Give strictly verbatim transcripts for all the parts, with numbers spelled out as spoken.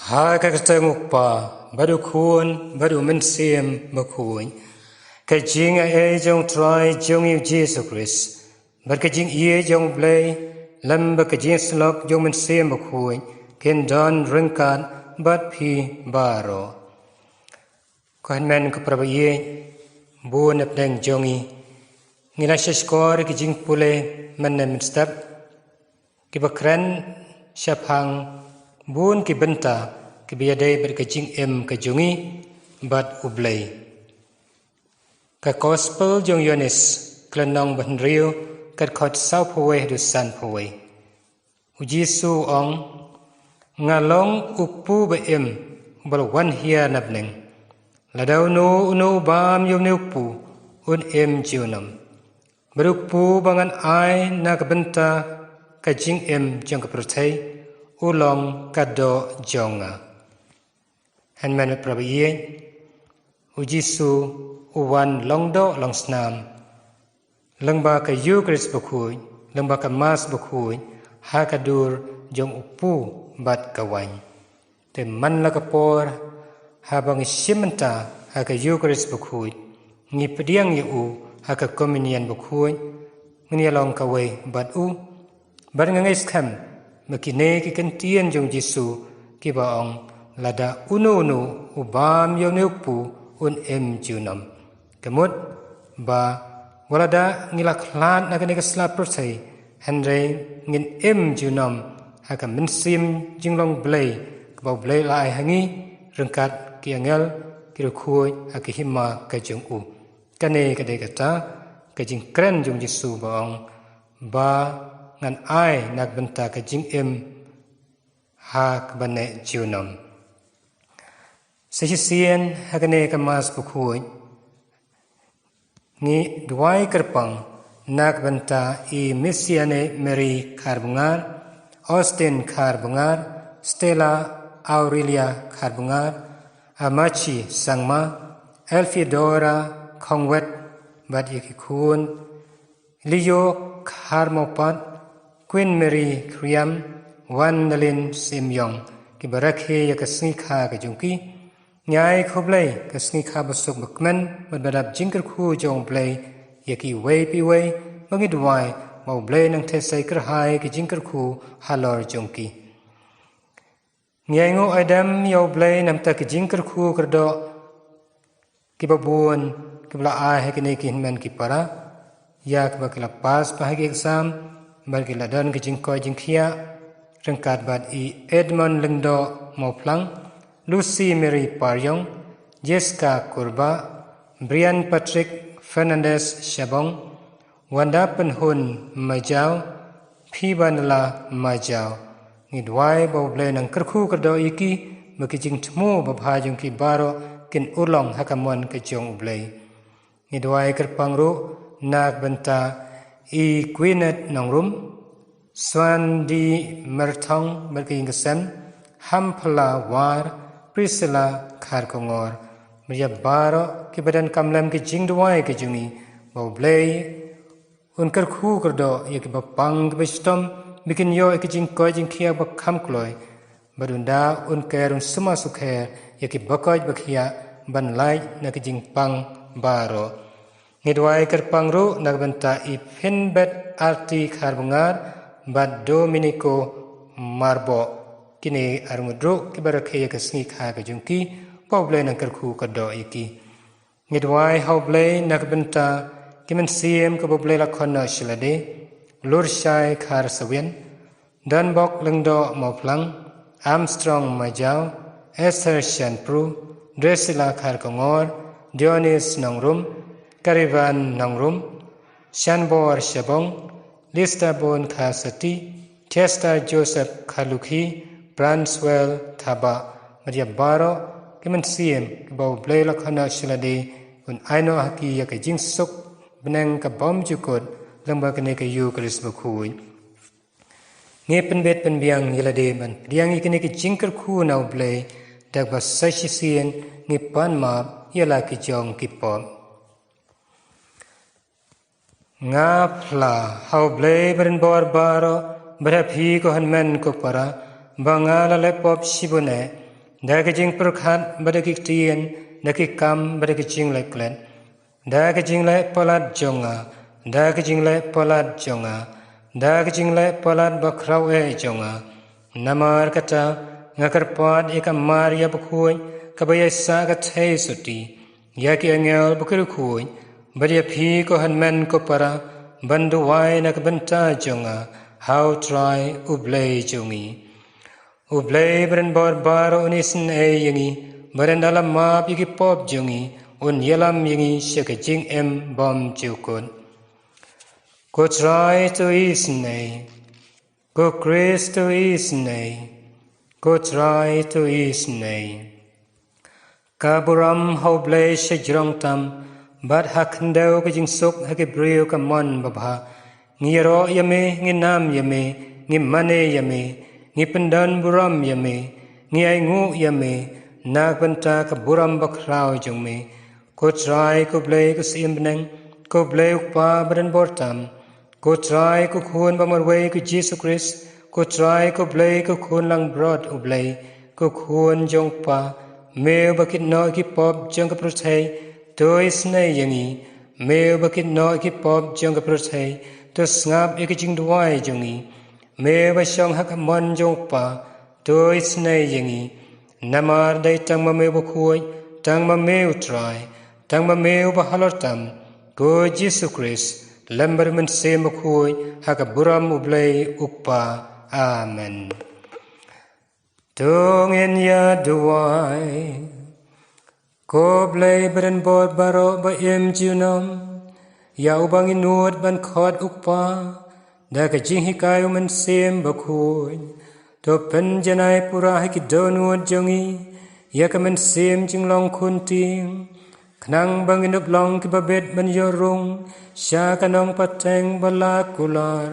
Ha ka kyrteng u Kpa, bad u Khun, bad u Mynsiem Bakhuid. Ka jingaiei jong u Trai jong ngi u Jisu Khrist, bad ka jingïeit jong u Blei, lem bad ka jingïasyllok jong u Mynsiem Bakhuid, kin don ryngkat bad phi baroh. Ko hynmen ko para baieit, bun napdeng jong ngi, ngi la shahshkor ki jingpule mynne mynstep, kiba kren shaphang bun ki bynta kiba ïadei bad ka jingim ka jong ngi bad u Blei. Ka Gospel jong u Ïoannis, ka lynnong ba hynriew, ka dkhot sawphew wei haduh sanphew wei. U Jisu u ong, nga long u kpu ba im, uba la wan hiar na bneng. Lada uno uno u bam ïa une u kpu, un im junom. Bad u kpu ba ngan ai na ka bynta ka jingim jong ka pyrthei, u long ka doh jong nga. Hynmen para baieit, u Jisu u wan long doh long snam, lyngba ka Ïukharist Bakhuid, lyngba ka Mass Bakhuid, ha ka dur jong u kpu bad ka waiñ. Te man la ka por, haba ngi shim bynta ha ka Ïukharist Bakhuid, ngi pdiang ïa u ha ka Komunion Bakhuid, ngin ïa long kawei bad u. Bad nga ngeit skhem ba kine ki kyntien jong u Jisu kiba ong, lada uno uno u bam ïa une u kpu, un im junom. Ka mut ba wat lada ngi la khlad na kane ka sla pyrthei, hynrei ngin im junom ha ka mynsiem jinglong Blei kaba u Blei la ai ha ngi ryngkat ki angel kiba khuid ha ka hima ka jong u. Kane ka dei kata ka jingkren jong u Jisu ba ong, ba ngan ai na ka bynta ka jingim ha kaba neh junom. Sa shisien ha kane ka Mass Bakhuid, ngi duwai kyrpang na ka bynta i Misiane Mary Kharbungar, Austin Kharbungar, Stella Aurelia Kharbungar, Amachi Sangma, Elfidora Khongwet, bad ïa ki khun, Leo Kharmopat, Queen Mary Kriam, Wandalin Simyong, kiba rakhe ïa ka sngi kha ka jong ki. Ngi ai khublei ka sngi kha ba suk ba kmen bad ba dap jingkyrkhu jong u Blei ïa kiwei pa iwei, ba ngi duwai ba u Blei nang theh sei kyrhai ka jingkyrkhu halor jong ki. Ngi ainguh aidem ïa u Blei namar ka jingkyrkhu kyrdoh kiba bun kiba la ai ha kine ki hynmen ki para, ïa kiba ki la pass bha ha ki exam, bad ki la don ka jingkoit jingkhiah, ryngkat bad i Edmond Lyngdoh Mawphlang, Lucy Mary Pariong, Jessica Kurbah, Brian Patrick Fernandez Shabong, Wanda Pynhun Majaw, Phibanla Majaw. Ngi duwai ba u Blei nang kyrkhu kyrdoh ïa ki, ba ki jingthmu babha jong ki baroh kin urlong ha ka mon ka jong u Blei. Ngi duwai kyrpang ruh na ka bynta i Gwyneth Nongrum, Swandi Myrthong bad ka ïing ka sem, Hamphla War, Priscilla Kharkongor. Bad ïa baroh kiba donkam lem ka jingduwai ka jong ngi, ba u Blei un kyrkhu kyrdoh ïa kiba pang kiba shitom, ba kin ïoh ïa ka jingkoit jingkhiah ba kham kloi. Bad un da un ker un sumar sukher ïa kiba koit ba khiah ban lait na ka jingpang baroh. Ngi duwai kyrpang ruh na ka bynta i Pynbet Arti Kharbungar bad Dominico Marboh. Kine arngut ruh kiba rakhe ïa ka sngi kha ka jong ki, ba u Blei nang kyrkhu kyrdoh ïa ki. Ngi duwai ha u Blei na ka bynta ki mynsiem kiba u Blei la khot noh sha lade, Lurshai Kharsawien, Donbok Lyngdoh Mawphlang, Armstrong Majaw, Esther Shanpru, Drusilla Kharkongor, Dionis Nongrum, Karivan Nongrum, Shanbor Shabong, Listabon Kharsati, Chester Joseph Kharlukhi, Branswell Thabah, bad ïa baroh ki mynsiem kiba u Blei la khot noh sha lade, un ai noh ha ki ïa ka jingsuk bneng ka bymjukut lyngba kane ka Ïukharist bakhuid. Ngi pynbit pynbiang ïa lade ban pdiang ïa kine ki jingkyrkhu na u Blei, da kaba sa shisien ngi pan map ïa la ki jong ki pop. Nga phla ha u Blei ba rin bor baroh, bad ha phi ko hynmen ko para, ba nga la leh pop shibun eh, da ka jingpyrkhat bad da ki ktien, da ki kam bad da ki jingleh klet, da ka jingleh palat jong nga, da ka jingleh palat jong nga, da ka jingleh palat bakhraw eh jong nga. Namar kata, nga kyrpad ïa ka Maria bakhuid, kaba ïaisah ka theisotti, ïa ki angel ba ki riewkhuid, bad ïa phi ko hynmen ko para, ban duwai na ka bynta jong nga ha U Trai U Blei jong ngi. U Blei ba donbor baroh un isynei ïa ngi, bad ynda la map ïa ki pop jong ngi, un ïalam ïa ngi sha ka jingim bymjukut. Ko Trai to isynei. Ko Khrist to isynei. Ko Trai to isynei. Ka burom ha U Blei shajrong tam, bad ha khyndew ka jingsuk ha ki briew ka mon babha. Ngi ïaroh ïa me, ngi nam ïa me, ngi mane ïa me, ngi pyndon burom ïa me, ngi ainguh ïa me, na ka bynta ka burom bakhraw jong me. Ko Trai, ko Blei, ko Syiem bneng, ko Blei U Kpa ba donbor tam, ko Trai, ko Khun ba marwei, ko Jisu Khrist, ko Trai, ko Blei, ko Khun langbrot U Blei, ko Khun jong U Kpa, me uba kit noh ïa ki pop jong ka pyrthei, to isynei ïa ngi. Me uba kit noh ïa ki pop jong ka pyrthei, to sngap ïa ka jingduwai jong ngi. Me uba shong ha ka mon jong U Kpa, to isynei ïa ngi. Namar dei tang ma me uba khuid, tang ma me U Trai, tang ma me uba halor tam, ko Jisu Khrist, lem bad U Mynsiem Bakhuid, ha ka burom U Blei U Kpa. Amen. To ngin ïa duwai. Ko Blei ba donbor baroh ba im junom, ïa uba ngi nud ban khot U Kpa da ka jinghikai U Mynsiem Bakhuid, to pynjanai pura ha ki dohnud jong ngi ïa ka mynsiem jinglong khuntieng, khnang ba ngin ym long kiba bit ban ïoh rung sha ka nongpateng ba la kular.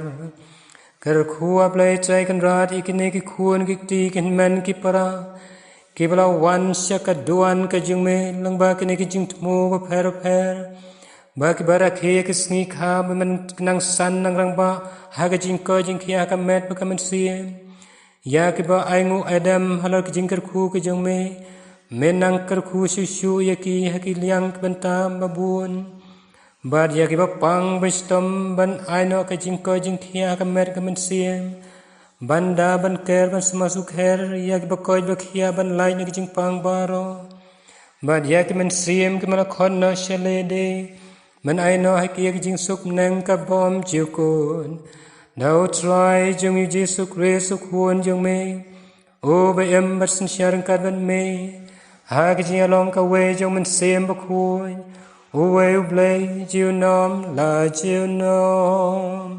Kyrkhu, A Blei Trai Kynrad, ïa kine ki khun ki kti, ki hynmen ki para, kiba la wan sha ka duwan ka jong me lyngba kine ki jingthmu bapher bapher, ba kiba rakhe ïa ki sngi kha ba men ki nang san nang rangbah ha ka jingkoit jingkhiah ha ka met bad ka mynsiem. Ïa kiba ainguh aidem halor ki jingkyrkhu ki jong me, men nang kyrkhu shuh shuh ïa ki ha ki liang ki bynta ba bun. Bad ïa kiba pang ba shitom ban ai noh ka jingkoit jingkhiah ha ka met ka mynsiem, ban da ban ker ban sma sukher ïa kiba koit ba khiah ban lait na ka jingpang baroh. Bad ïa ki mynsiem kiba la khot noh sha lade, men ai noh ha ki ïa ka jingsuk bneng ka bymjukut. Da U Trai jong ngi U Jisu Khrist U Khun jong me, uba im bad synshar ryngkat bad me ha ka jingïalong kawei jong U Mynsiem Bakhuid, uwei U Blei junom la junom.